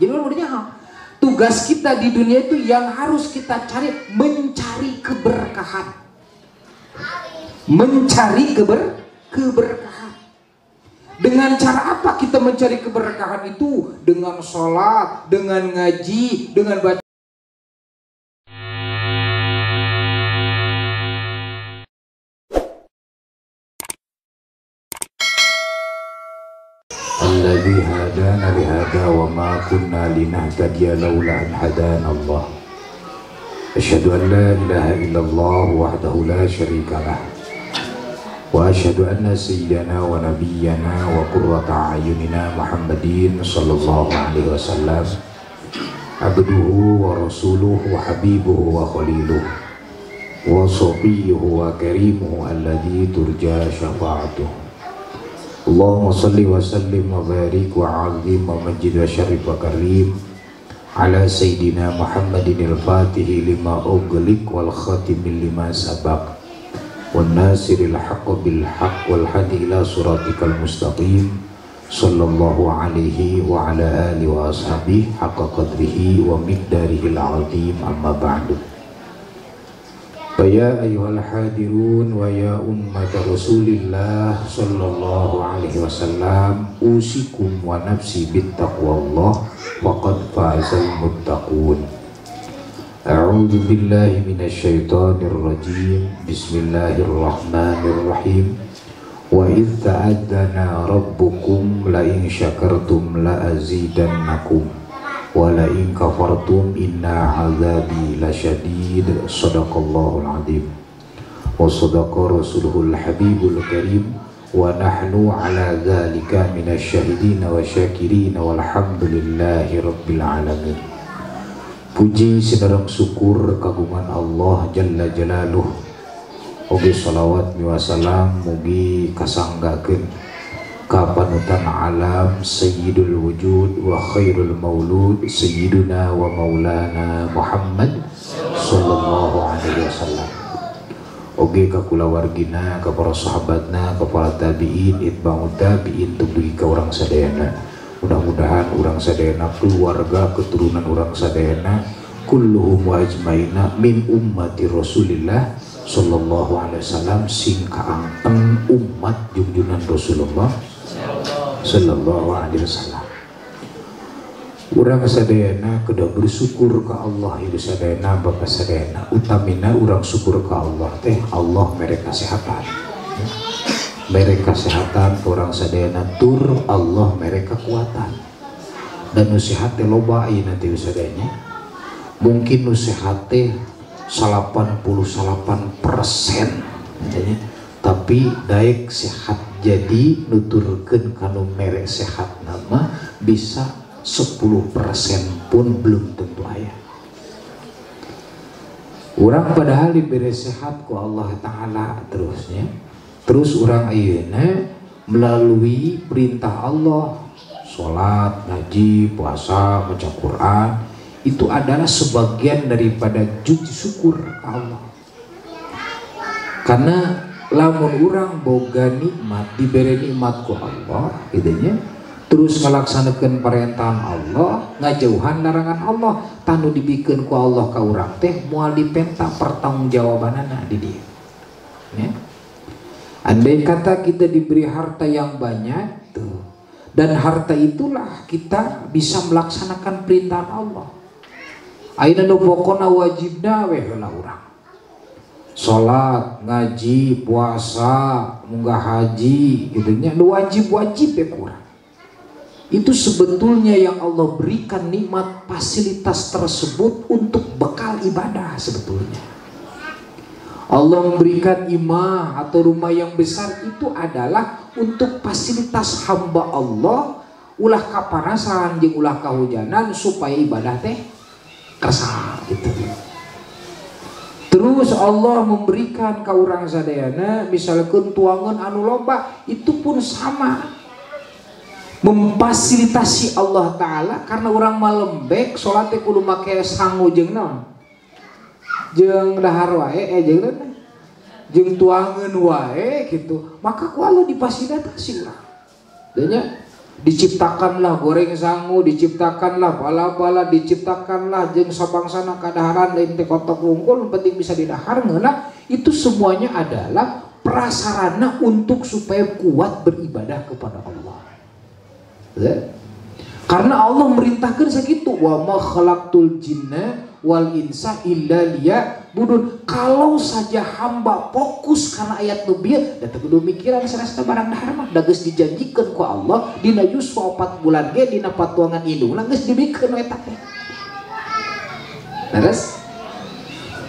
Jadi urang kudu nyaho. Tugas kita di dunia itu yang harus kita cari, mencari keberkahan. Mencari keberkahan. Dengan cara apa kita mencari keberkahan itu? Dengan sholat, dengan ngaji, dengan baca. Alladzi hadana lihada wa ma kunna linahtadiya laula an hadana Allah. Asyhadu an la ilaha illallah wahdahu la syarika lah. Wa asyhadu anna sayyidana wa nabiyyana wa qurrata a'yunina Muhammadin sallallahu alaihi wasallam abduhu wa rasuluhu wa habibuhu wa khaliluhu wa safiyuhu wa karimuhu alladzi turja syafa'atuhu. Allahumma salli wa sallim wa barik wa azim wa majid wa syarif wa karim ala sayyidina Muhammadin al-fatihi lima ughliq wal khatimi lima sabaq wan nasiril haqq bil haqq wal hadi ila siratikal mustaqim sallallahu alaihi wa ala alihi wa ashabihi haqqa qadrihi wa miqdarihil azim. Amma ba'du. Ya ayyuhal hadirun wa ya ummat Rasulillah sallallahu alaihi wasallam, usikum wa nafsi bittaqwallah faqad fazal muttaqun. A'udzu billahi minasyaitonir rajim. Bismillahirrahmanirrahim. Wa idz ta'adzana rabbukum la in syakartum la azidannakum wa la in kafartum inna azabi lasyadid. Sadaqallahul azim wa sadaqa rasuluhul habibul karim wa nahnu ala dzalika minasyahidin wa syakirin walhamdulillahi rabbil alamin. Puji sinareng syukur kagungan Allah jalla jalaluh. Oge salawat wa salam mugi kasanggakeun kapanutan alam sayyidul wujud wa khairul maulud sayyiduna wa maulana Muhammad sallallahu alaihi wasallam. Oge ka kulawargina, ka para sahabatna, ka para tabiin, itba'ut tabiin, tuluy ka urang sadayana. Mudah-mudahan urang sadayana, keluarga keturunan urang sadayana, kulluhum wa ajmaina min ummati Rasulillah sallallahu alaihi wasallam, sing kaangten umat junjunan Rasulullah sallallahu alaihi wasallam. Urang sadayana kedah bersyukur ka Allah ieu sadayana bapa sadayana. Utamina urang syukur ka Allah teh Allah mere kasehatan. Mere kasehatan ka urang sadayana tur Allah mere kekuatan. Dan nu sehat teh loba ayeuna teh sadayana. Mungkin nu sehat teh 88% katanya. Tapi daek sehat jadi nuturkeun kanu mere sehat nama bisa 10% pun belum tentu aya. Urang padahal diberi sehat ku Allah Ta'ala terusnya. Terus urang ayeuna melalui perintah Allah, sholat, ngaji, puasa, baca Quran, itu adalah sebagian daripada wujud syukur ke Allah. Karena lamun urang boga nikmat, diberi nikmat ku Allah, gitu nya, terus ngelaksanakan perintah Allah, ngajauhan larangan Allah, tanu dibikeun ku Allah ka urang teh moal dipenta pertanggungjawabanana di dia. Ya. Andai kata kita diberi harta yang banyak tuh, dan harta itulah kita bisa melaksanakan perintah Allah. Ayeuna nu pokona wajibna we heula urang. Salat, ngaji, puasa, munggah haji gitu nya, nu wajib-wajib ya kurang. Itu sebetulnya yang Allah berikan nikmat fasilitas tersebut untuk bekal ibadah sebetulnya. Allah memberikan imah atau rumah yang besar itu adalah untuk fasilitas hamba Allah ulah kapanasan jeung ulah kahujanan supaya ibadah teh kersa gitu. Terus Allah memberikan ka urang sadayana misalkan tuangan anu loba itu pun sama memfasilitasi Allah Ta'ala karena orang malembek sholatnya kudu make sangu jeung naon jeung dahar wae jeung jeung tuangan wae gitu, maka ku Allah difasilitasi urang. Danya Diciptakanlah goreng sangu, diciptakanlah bala-bala, diciptakanlah jeung sabangsana kadaharan lain teh kotok wungkul, penting bisa didahar ngeunah. Itu semuanya adalah prasarana untuk supaya kuat beribadah kepada Allah. Ya. Karena Allah merintahkan segitu, wa ma khalaqtul jinna wal insa illa liya'budun. Kalau saja hamba fokus karena ayat nu bieu, da teu kudu mikiran saresta barang dahar mah, da geus dijanjikeun ku Allah dina yuswa 4 bulan ge dina patuangan indungna geus dibikeun eta teh. Leres?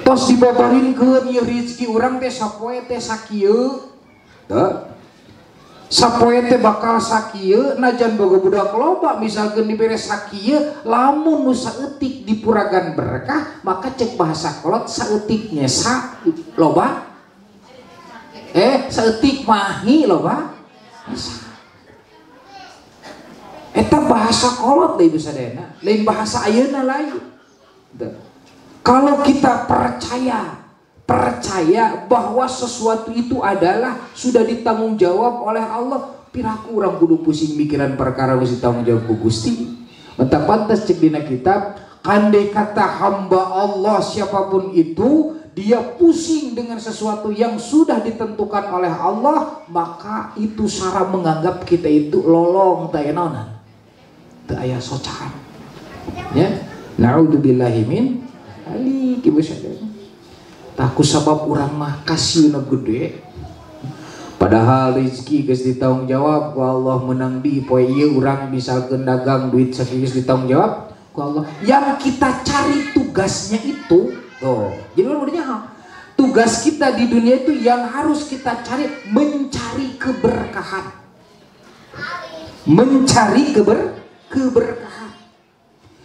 Tos dibotorinkeun ieu rezeki urang teh sapoe teh sakieu. Teu. Sapoe teh bakal sakieu najan boga budak loba misalkeun dibere sakieu lamun nu saeutik dipuragan berkah maka cek bahasa kolot saeutik nyesa loba saeutik mahi loba nyesa. Eta bahasa kolot deui bisa dena lain bahasa ayeuna lain. Kalau kita percaya bahwa sesuatu itu adalah sudah ditanggung jawab oleh Allah, piraku urang kudu pusing mikiran perkara geus ditanggung jawab ku Gusti. Mentah pantas cek dina kitab, andai kata hamba Allah siapapun itu dia pusing dengan sesuatu yang sudah ditentukan oleh Allah, maka itu cara menganggap kita itu lolong teu aya naonan, teu aya socan. Ya, naudzubillahi min dzalik ibu sadaya. Taku sabab urang mah kasieuna gede. Padahal rezeki geus ditanggung jawab ku Allah, menang di poe ieu urang misalkeun dagang duit sakieu geus ditanggung jawab ku Allah. Yang kita cari tugasnya itu tuh. Jadi urang udah tugas kita di dunia itu yang harus kita cari, mencari keberkahan. Mencari keberkahan.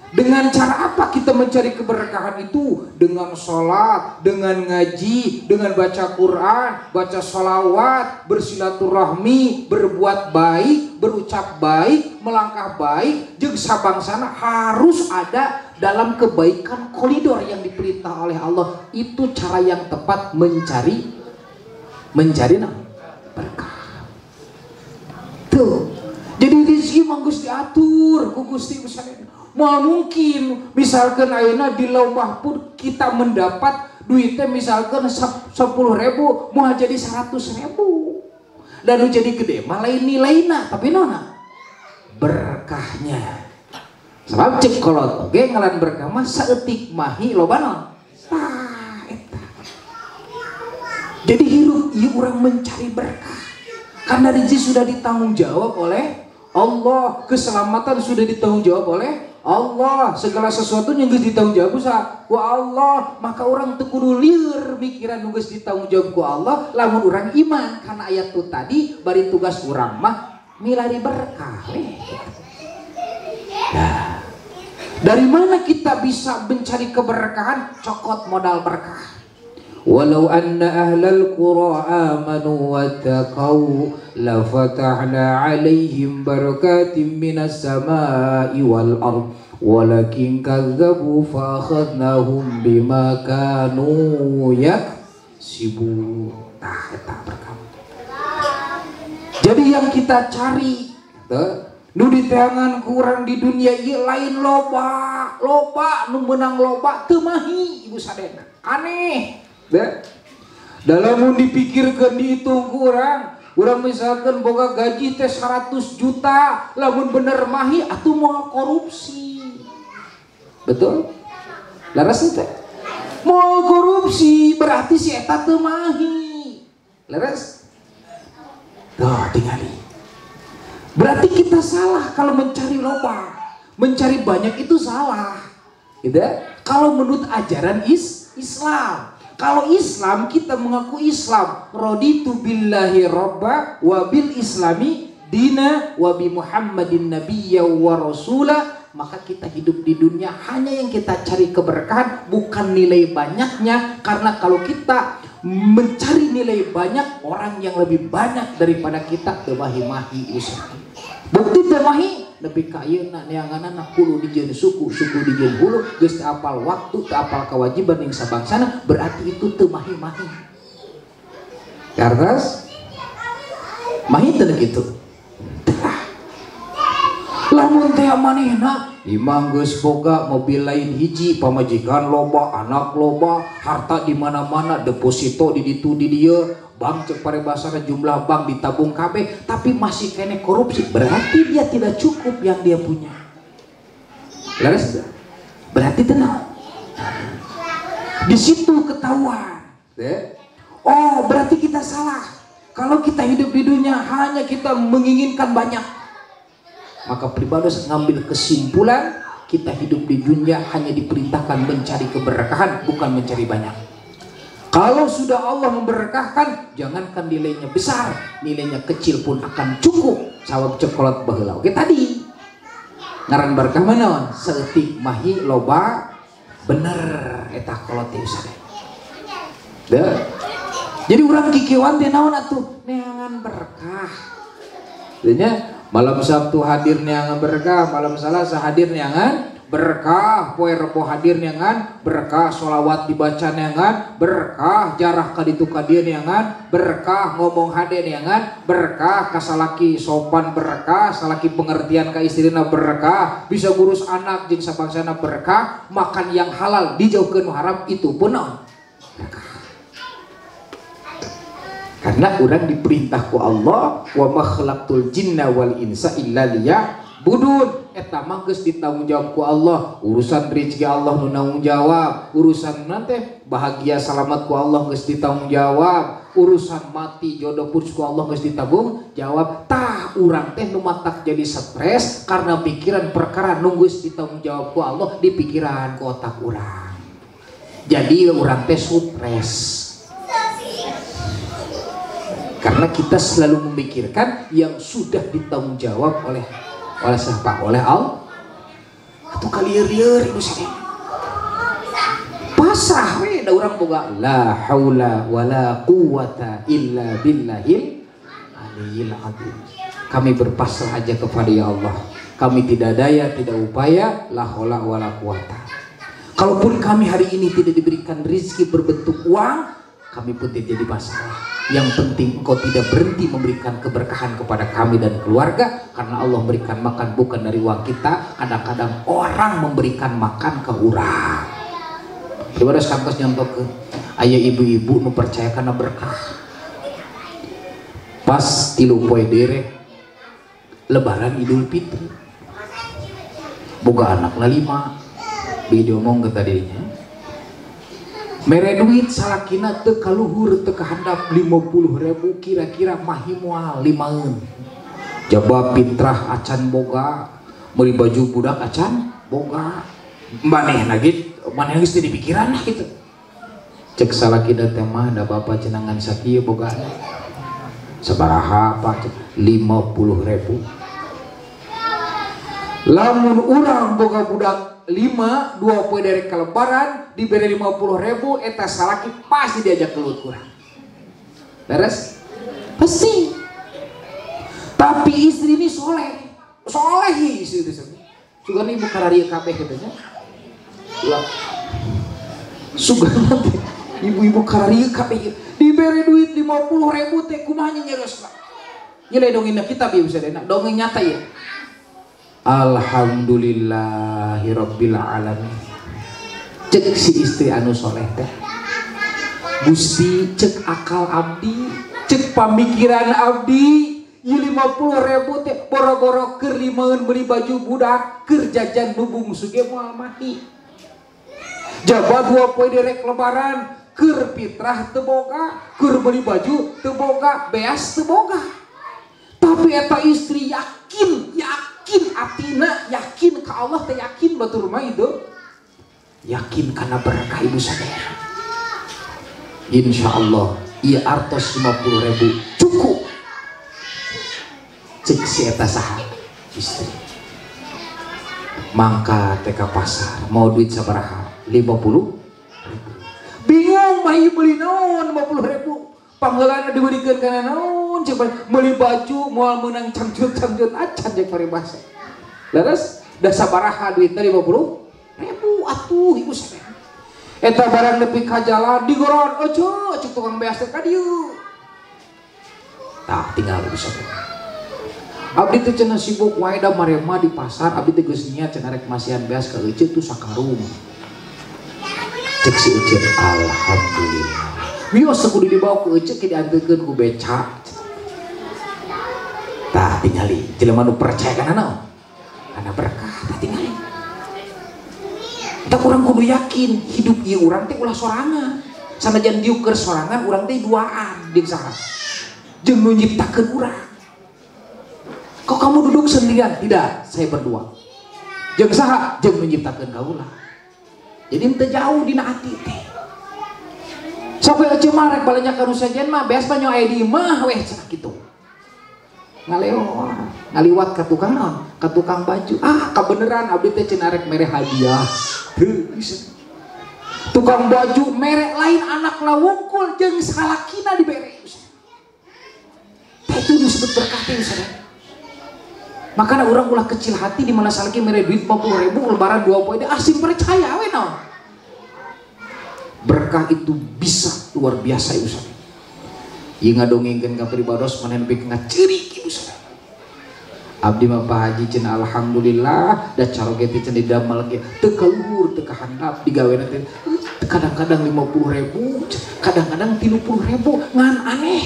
Dengan cara apa kita mencari keberkahan itu? Dengan sholat, dengan ngaji, dengan baca Quran, baca sholawat, bersilaturahmi, berbuat baik, berucap baik, melangkah baik, jeung sabangsana harus ada dalam kebaikan koridor yang diperintah oleh Allah. Itu cara yang tepat mencari berkah. Tuh. Jadi rezeki mah geus diatur ku Gusti misalnya. Moal mungkin misalkan ayeuna di lomba pun kita mendapat duitnya misalkan 10.000 mau jadi 100.000 dan nu jadi gede mah lain nilaina tapi nona berkahnya. Sebab cek kolot oge ngalan berkah mah saeutik mahi loba naon tah eta. Jadi hirup ieu urang mencari berkah karena rezeki sudah ditanggung jawab oleh Allah, keselamatan sudah ditanggung jawab oleh Allah, segala sesuatu yang geus ditanggung jawab ku Allah, maka orang teu kudu lieur mikiran nu geus ditanggung jawab ku Allah, lamun urang iman karena ayat tu tadi bari tugas urang mah milari berkah. Nah, dari mana kita bisa mencari keberkahan? Cokot modal berkah. Walau anna ahlal qura amanu wattaqau lafatahna alaihim barakatim minas samai wal ard walakin kadzabu fa akhadnahum bima kanu yaksibun. Tah eta berkah. Jadi yang kita cari nu diteangan kurang di dunia ieu lain loba, loba nu meunang loba teu mahi ibu sadena. Aneh. Dalam dipikirkan dihitung kurang, urang misalkan boga gaji teh 100 juta, lamun bener mahi atuh moal korupsi. Betul? Leres teh? Moal korupsi berarti si eta teu mahi. Leres? Tuh tingali. Berarti kita salah kalau mencari loba. Mencari banyak itu salah. Gitu ya? Kalau menurut ajaran Islam. Kalau Islam kita mengaku Islam, raditu billahi robba wa bil islami dina wa bi Muhammadin nabiyya wa rasula, maka kita hidup di dunia hanya yang kita cari keberkahan, bukan nilai banyaknya. Karena kalau kita mencari nilai banyak, orang yang lebih banyak daripada kita teu mahi-mahi usaha. Bukti teu mahi lebih kayeuna neanganana hulu dijieun suku, suku dijieun hulu, geus teu apal waktu, teu apal kewajiban yang sabangsana, berarti itu teu mahi-mahi. Karena mahi teu kitu. Lamun teh manehna imah geus boga mobil lain hiji, pamajikan loba, anak loba, harta di mana-mana, deposito di ditu di dieu, bank cek paribasana jumlah bank ditabung kabeh, tapi masih kene korupsi, berarti dia tidak cukup yang dia punya. Leres? Berarti tenang. Di situ ketahuan. Oh, berarti kita salah. Kalau kita hidup di dunia hanya kita menginginkan banyak, maka pribados ngambil kesimpulan kita hidup di dunia hanya diperintahkan mencari keberkahan, bukan mencari banyak. Kalau sudah Allah memberkahkan, jangankan nilainya besar, nilainya kecil pun akan cukup. Sawab cokolat baheula. Oke tadi ngaran berkah manaon? Saeutik mahi loba bener eta kolot teh usah. Jadi urang kikieuan teh naon atuh? Neangan berkah. Jadinya malam Sabtu hadir neangan berkah, malam Selasa hadir neangan berkah, poe Rebo hadir neangan berkah, sholawat dibaca neangan berkah, jarah ka ditu ka dieu neangan berkah, ngomong hade neangan berkah, kasalaki sopan berkah, salaki pengertian ka istrina berkah, bisa ngurus anak jeung sabangsana berkah, makan yang halal dijauhkeun nu haram itu pun naon? Berkah. Karena orang diperintah ku Allah, wa ma khalaqtul jinna wal insa illa liya'budun. Eta mah geus ditanggung jawab ku Allah, urusan rezeki Allah nu nanggung jawab, urusan nanti bahagia selamat ku Allah geus ditanggung jawab, urusan mati jodoh pun ku Allah geus ditanggung jawab. Tah urang teh nu matak jadi stres karena pikiran perkara nu geus ditanggung jawab ku Allah di pikiran ku otak urang. Jadi urang teh stres. Karena kita selalu memikirkan yang sudah ditanggung jawab oleh siapa? Oleh Allah. Atau kalieur-lieur ibu sadaya. Pasrah we da urang boga la haula wala quwata illa billahil aliyil azim. Kami berpasrah aja kepada ya Allah. Kami tidak daya, tidak upaya, la haula wala quwata. Kalaupun kami hari ini tidak diberikan rezeki berbentuk uang, kami pun tidak jadi masalah. Yang penting engkau tidak berhenti memberikan keberkahan kepada kami dan keluarga. Karena Allah memberikan makan bukan dari uang kita. Kadang-kadang orang memberikan makan ke urang. Coba ada kantos nyontoh ke ayah ibu-ibu nu percaya karena berkah. Pas 3 poe derek Lebaran Idul Fitri, boga anakna 5, bi diomong ke tadinya. Mere duit salakina teu kaluhur teu kahandap 50.000 kira-kira mahi moal limaeun. Jaba fitrah acan boga, meuli baju budak acan boga. Manehna ge maneh geus teu dipikiran lah kitu. Cek salakina teh mah da bapa cenangan sakieu boga. Sabaraha Pak? 50.000. Lamun urang boga budak 5, 2 poe dari kelebaran diberi 50.000 eta salaki pasti diajak gelut kurang. Beres? Pasti. Tapi istri ini soleh. Soleh istri itu. Sugan ibu kararia kabeh katanya. Lah. Sugan teh ibu-ibu kararia kabeh diberi duit 50.000 teh kumaha nyerosna. Ieu dongeng kita bieu bisa dena, dongeng nyata ya. Alhamdulillahirabbil alamin. Cek si istri anu soleh teh. Gusti cek akal abdi, cek pamikiran abdi, ieu 50.000 teh boro-boro keur limaeun meuli baju budak, keur jajan nu bungsu ge moal mahi. Jaba 2 poe direk lebaran, keur fitrah teu boga, keur meuli baju teu boga, beas teu boga. Tapi eta istri yakin, yakin atina, yakin ke Allah teh yakin batur mah itu. Yakin karena berkah ibu sadaya. Insya Allah ieu artos 50.000 cukup. Cek si eta saha istri. Mangka teh ka pasar mau duit sabaraha? 50.000. Bingung mah ieu meuli naon 50.000. Pangheulana dibeurekeun kana naon cek meuli baju moal meunang cangcut-cangcut acan cek paribasa. Leres da sabaraha duitna 50.000 atuh ibu sadaya. Eta barang nepi ka jalan digoron ojo cek tukang beas teh ka dieu. Tah tinggal ibu sadaya. Abdi teh cenah sibuk wae da marema di pasar, abdi teh geus niat cenah rek masihan beas ka Ece tuh sakarung. Cek si Ece, alhamdulillah. Wios kudu dibawa ke Ece ke dianteurkeun ku beca. Tah tingali jelema nu percaya kana naon? Kana berkah tah tingali. Tah urang kudu yakin hidup ieu urang teh ulah sorangan. Sanajan diuk keur sorangan urang teh duaan jeung saha? Jeung nu nyiptakeun urang. Kok kamu duduk sendirian? Tidak, saya berdua. Jeung saha? Jeung nu nyiptakeun kaula. Jadi teu jauh dina ati teh. Sok we Ece mah rek balanja ka nu sejen mah beas mah nyo aya di imah weh cenah kitu. Ngalewa, ngaliwat ka tukang naon? Ka tukang baju. Ah, kabeneran abdi teh cenah rek mere hadiah. Heuh, tukang baju mere lain anakna wungkul jeung salakina dibere. Tah itu disebut berkah teh saudara. Makanya orang ulah kecil hati di mana salaki mere duit 50.000 lebaran 2 poe ah sing percaya we naon. Berkah itu bisa luar biasa ibu saudara. Ieu ngadongengkeun ka pribados manehna nepi ngaceurik ibu saudara. Abdi mah Pak Haji cenah alhamdulillah da caroge teh cenah didamel ge teu kaluhur teu kahandap digawena teh kadang-kadang 50.000, kadang-kadang 30.000 ngan aneh.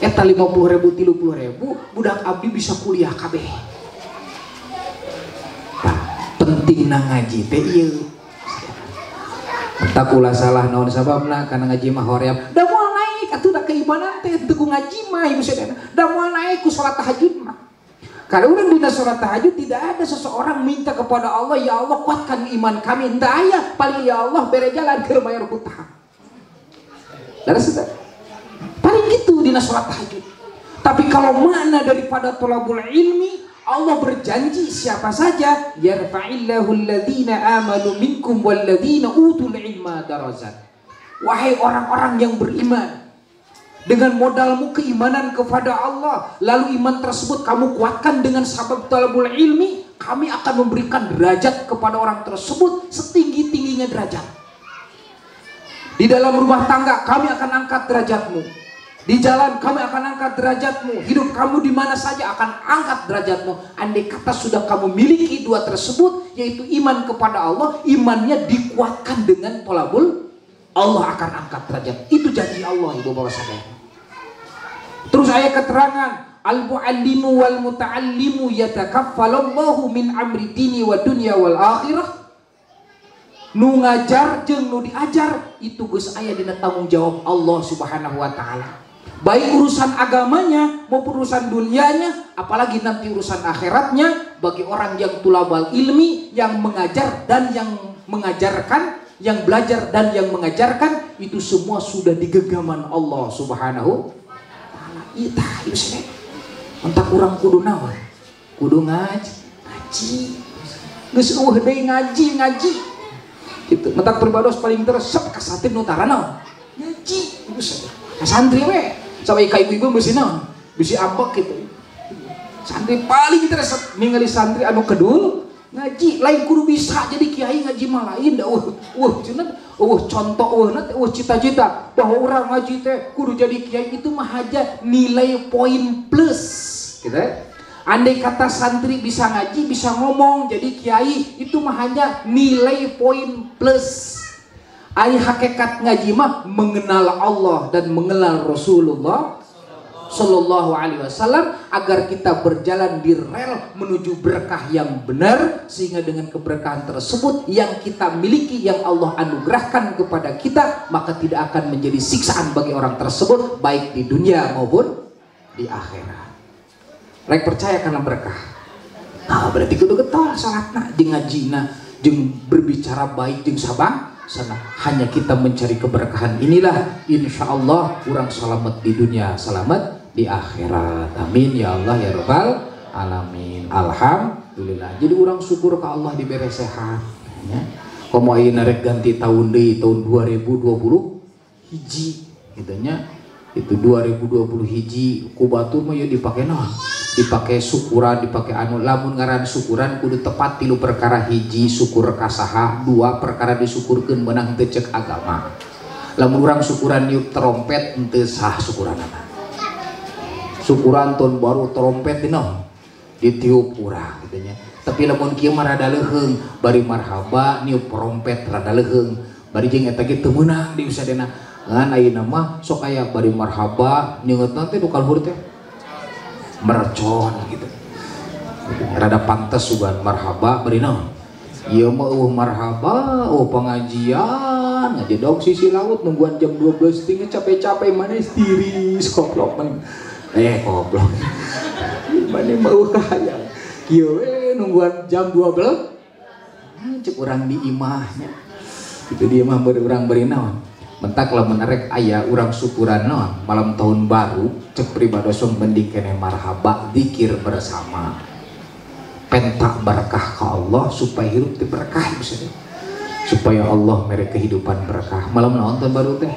Eta 50.000 30.000 budak abdi bisa kuliah kabeh. Tah pentingna ngaji teh ieu. Tak ulah salah naon sababna kana ngaji mah hoream. Da moal naik atuh da keimanan teh teu ku ngaji mah ibu sadayana. Da moal naik ku salat tahajud mah. Kalau urang dina salat tahajud tidak ada seseorang minta kepada Allah, ya Allah kuatkan iman kami. Henteu aya, paling ya Allah bere jalan keur bayar hutang. Leres teh? Paling gitu dina salat tahajud. Tapi kalau makna daripada thalabul ilmi, Allah berjanji siapa saja yarfa'illahu alladzina amanu minkum walladzina utul ilma darajat. Wahai orang-orang yang beriman, dengan modalmu keimanan kepada Allah, lalu iman tersebut kamu kuatkan dengan sabab thalabul ilmi, kami akan memberikan derajat kepada orang tersebut setinggi-tingginya derajat. Di dalam rumah tangga kami akan angkat derajatmu. Di jalan kami akan angkat derajatmu. Hidup kamu di mana saja akan angkat derajatmu. Andai kata sudah kamu miliki dua tersebut, yaitu iman kepada Allah, imannya dikuatkan dengan thalabul, Allah akan angkat derajat. Itu janji Allah, ibu bapak sadaya. Terus ayat keterangan, al-muallimu wal muta'allimu yatakaffalallahu min amri dini wa dunya wal akhirah. Nu ngajar jeung nu diajar itu geus aya dina tanggung jawab Allah Subhanahu wa taala. Baik urusan agamanya maupun urusan dunianya, apalagi nanti urusan akhiratnya, bagi orang yang tulabal ilmi, yang mengajar dan yang mengajarkan, yang belajar dan yang mengajarkan, itu semua sudah di genggaman Allah Subhanahu wa taala. Itah ieu sene. Entak urang kudu naon? Kudu ngaji. Geus eueuh deui ngaji. Gitu. Mentak pribados paling resep ka santri nu tara naon? Ngaji. Geus ka santri we. Sampai ka ibu-ibu bisi naon? Bisi ambek gitu. Santri paling resep ningali santri anu kedul ngaji, lain kudu bisa jadi kiai ngaji mah lain da eueuh cenah eueuh contoh eueuh eueuh cita-cita bahwa orang ngaji teh kudu jadi kiai itu mah aja nilai poin plus gitu ya. Andai kata santri bisa ngaji, bisa ngomong jadi kiai itu mah hanya nilai poin plus. Ari hakikat ngaji mah mengenal Allah dan mengenal Rasulullah Sallallahu Alaihi Wasallam agar kita berjalan di rel menuju berkah yang benar, sehingga dengan keberkahan tersebut yang kita miliki, yang Allah anugerahkan kepada kita, maka tidak akan menjadi siksaan bagi orang tersebut baik di dunia maupun di akhirat. Rek percaya karena berkah. Nah, berarti kudu getol salatna jeung ngajina jeung berbicara baik jeung sabang sana. Hanya kita mencari keberkahan inilah insya Allah orang selamat di dunia, selamat di akhirat. Amin ya Allah ya Rabbal alamin. Alhamdulillah. Jadi orang syukur ke Allah diberi sehat ya. Komo ayeuna rek ganti tahun deui, tahun 2020 hiji gitu nya. Itu 2020 hiji ku batur mah ya dipake naon? Dipake syukuran, dipake anu. Lamun ngaran syukuran kudu tepat tilu perkara: hiji syukur kasaha, dua perkara disyukurkeun meunang teu cek agama. Lamun urang syukuran niup trompet henteu sah syukuranana. Syukuran tahun baru trompet dina Ditiup urang gitu nya. Tapi lamun kieu mah rada leuheung, bari marhaba niup trompet rada leuheung. Bari jeung eta ge teu meunang di usadena. Ngan ayeuna mah sok aya bari marhaba nyeungeutna teh nu kaluhur teh mercon gitu. Rada pantes sugan marhaba bari naon? Ieu mah eueuh marhaba, eueuh pengajian, ngajedog sisi laut nungguan jam 12 tinggi capek-capek manis tiris goblok man. Goblok. Mana mau kahayang. Kieu we nungguan jam 12. Cek urang di imahnya. Itu dia mah urang beri naon. Mentak lamun rek aya urang syukuran naon malam tahun baru cek pribadosong mending keneh marhaba zikir bersama. Pentak berkah ka Allah supaya hidup teh berkah bisa. Supaya Allah mere kehidupan berkah. Malam naon tahun baru teh?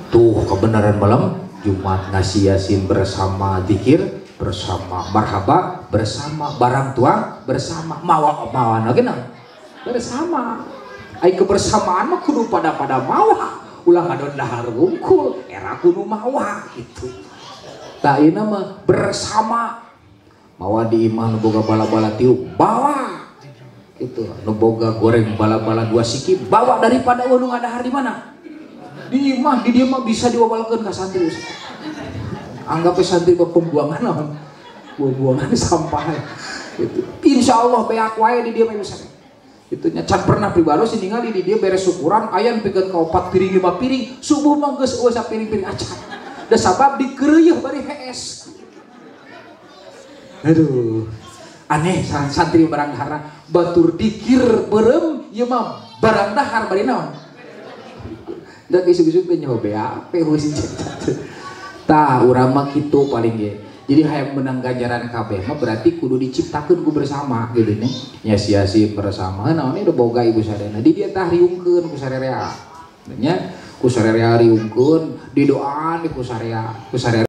Tuh kebenaran malam Jumat ngasih yasin bersama zikir bersama marhaba bersama barang tuang bersama mawa mawa oke nah bersama ai kebersamaan mah kudu pada mawa ulah ngadon dahar wungkul era kudu mawa gitu tah ieu mah bersama mawa di imah nu boga bala-bala tiup bawa gitu nu boga goreng bala-bala 2 siki bawa daripada eueuh nu ngadahar di mana di imah di dieu mah bisa diwabalkeun ka santri. Anggap santri pembuangan naon? Pembuangan sampah gitu. Insyaallah beak wae di dieu mah bisa. Itu nya can pernah pribados ningali di dieu beres syukuran aya pikeun ka 4 piring 5 piring, subuh mah geus eueuh sapiring-piring acan. Da sabab dikeureuyeun bari hees. Aduh, aneh santri barang dahar batur dikir beureum ieu mah barang dahar bari naon? Da isuk-isuk teh nyaho BAP heuh. Tah urang mah kitu paling ge. Jadi hayang menang ganjaran kabeh mah berarti kudu diciptakeun ku bersama gitu nya. Nya sia-sia bersama naon udah boga ibu sadayana. Di dieu tah riungkeun ku sarerea. Nya ku sarerea riungkeun, didoaan ku sarea, ku sarea.